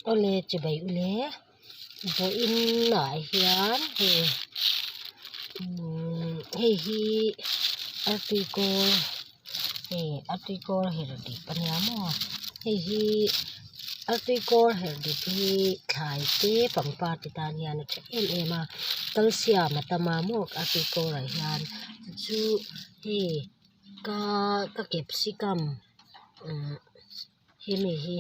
Awle chibai ule vawiin ah hian hei umm hei hi artui kawl hei artui kawl her dip ania maw hei hi artui kawl her dip hi thlai te pangpar te tan hian a tha em em a calcium a tam a maw artui kawl ah hian chu hei ka ka capsicum umm. Hemi hi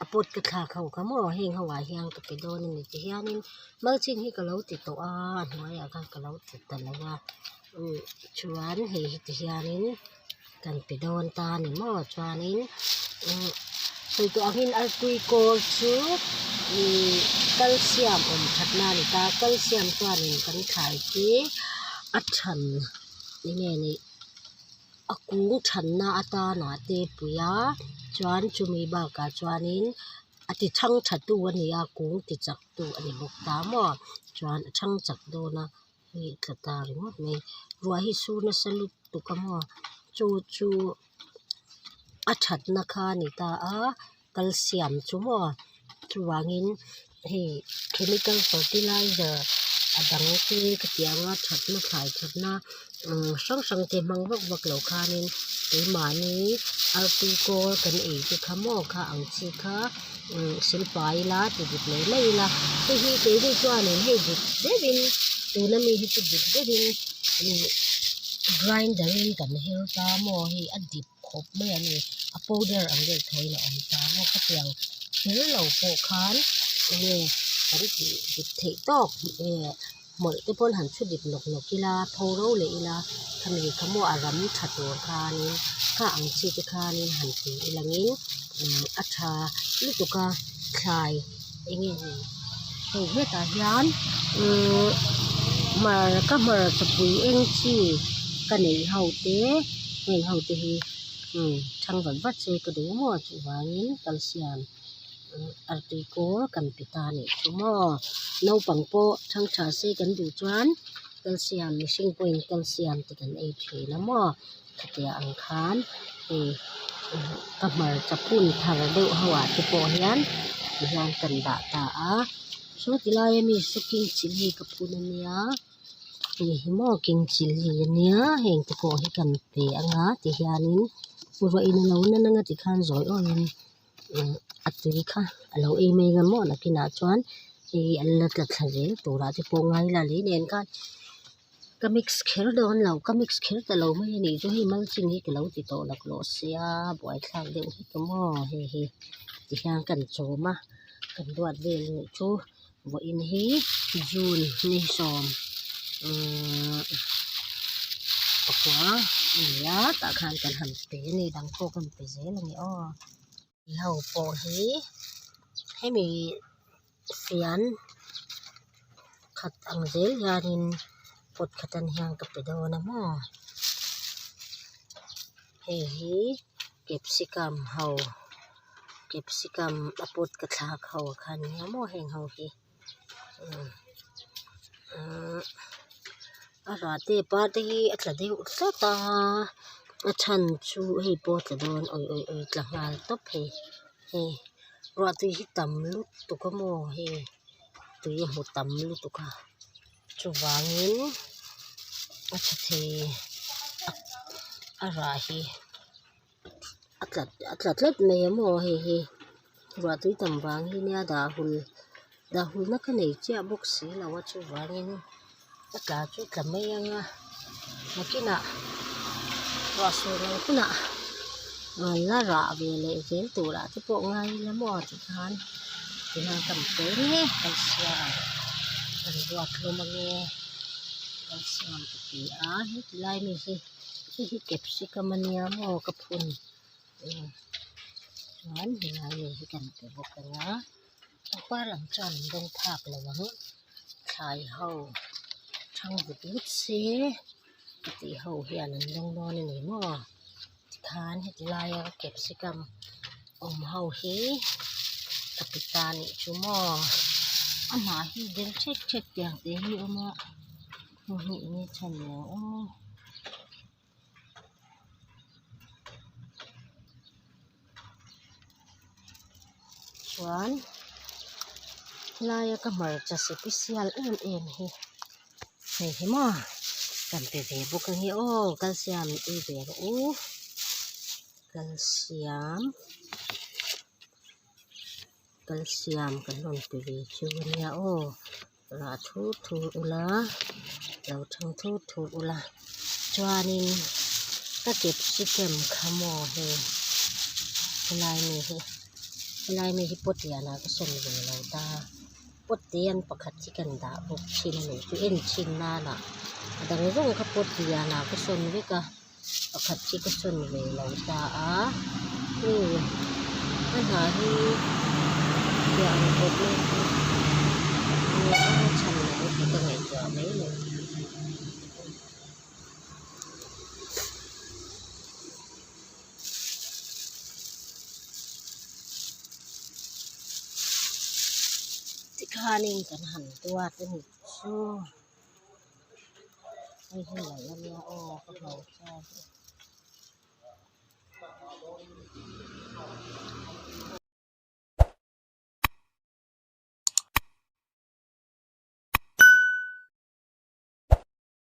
a pot ka thlak ho kha maw heng ho ah hian ka pe dawn a ni ti hianin mulching hi ka lo ti tawh a a hnuaiah khan ka lo ti ta lo a umm chuan hei hi ti hianin kan pe dawn ta a ni maw chuanin umm sawi tawh angin artui kawl chu ihh calcium awm thatna a ni ta calcium chuanin kan thlai hi a than enge ni. A kung thanna atana te pui a chuan chumi bakah chuanin a ti thang tha tu a ni a kung ti chak tu a ni bawk ta maw chuan a thang chak dawn a hei a tla ta ringawt mai ruah hi sur nasa lutuk a maw chu chu a thatna kha a ni ta a calcium chu maw chuvangin hei chemical fertilizer a dang te khatianga thatna thlai thatna hrang hrang te hmang vak vak lo khanin keimahni artui kawl kan ei te kha maw kha ang chi kha silfai ila ti dik mai mai ila hei hi keini chuanin hei dik deuhin tuna mi hi chu dik deuhin grinder in kan her ta maw hei a dip. khawp mai a ni a powder ang deuh thaw in a awm ta maw khatiang kher lo pawh khan enge kan tih dik theih tawk eh hmawlh te pawn han chhu dik nawk nawk ila pho ro leh ila khami kha maw a ram tha tur khanin kha ang chi te khanin han ti ilangin a tha lutuk a thlai enge ni hei hetah hian umm hmar ka hmarcha pui eng chi ka neih ho te. Heng ho te hi umm thang vat vat se ka duh maw chuvangin calcium artui kawl kan pe ta a nih chu maw naupang pawh thang tha se kan duh chuan calcium mihring pawhin calcium te kan ei thin a maw khatiang ang khan hei ka hmarcha phun thar deuh ho ah te pawh hian tihian kan dah ta a saw tilai ami saw king chilli ka phun ania. Hei hi maw king chilli ania heng te pawh hi kan pe anga ti hianin ruah in alo nan anga tikhan zawi awiin a tui kha alo ei mai ang maw nakinah chuan hei an la tla thla zel turah te pawh ngai ila lei nen khan ka mix kher dawn lo ka mix kher ta lo mai a nih chu hei mulching hi ka lo ti tawh laklawh sia buaithlak deuh hlek a maw hei hi tihian kan chawm a kan duat vel a nih chu. Vawiin hi June ni sawm umm pakua a ni a tah khan kan han pe a ni dang pawh kan pe zel a ni aw ho pawh hi hemi fian khat ang zel hianin pot khatan hian ka pe dawn a maw hei hi capsicum ho. Capsicum a pot ka thlak ho kha nia maw heng ho hi a rah te par te hi a tla deuh tlat a a chhan chu hei pawh a tla dawn awi awi awi tla nghal tawp hei hei ruah tui hi tam lutuk a maw hei tui a hmu tam lutuk a chuvangin a tha thei a rah hi. A tla a tla tlat mai a maw hei hi ruah tui tam vang hi nia dah hul dah hul na ka nei chiah bawk si lo a chuvangin a tla chu a tla mai anga nakinah ruah sur loh hunah la rah ve leh zel turah te pawh ngai ila maw tikhan tihian kan pe mek kan siam kan ruat hlawm ange kan siam ka ti a heti lai mi hi. Hei hi capsicum ania maw ka phun chuan helai mi hi kan pe bawk anga pangpar lam chuan an dawng phak lo ang thlai ho thang vut vut se ka tih ho hian an dawng dawn a ni maw tikhan heti laia capsicum awm ho hi ka pe ta a nih chu maw a hnah hi del ṭhek ṭhek tiang te hi a awm a. Hei hi eng nge chhan ni ang aw chuan. Helaia ka hmarcha sipisial em em hi hei hi maw kan pe ve bawk ang hi aw calcium ei ve rawh u calcium calcium kan rawn pe ve chu ania aw rah thur thur ula lo thang thur thur ula chuanin ka capsicum kha maw hei helai mi hi helai mi hi pot lianah ka sawn ve lo ta pot te an pakhat hi kan dah bawk thin a ni chu en chhin nanah a dang zawng kha pot lianah ka sawn vek a pakhat hi ka sawn ve lo ta a hei a hnah hi tiang ang kawp mai hi nia a chhan lo tih ka ngaihtuah mai mai. Tikhanin kan han duat a ni chu. Hei hi nalh ania aw ka hlo chak e.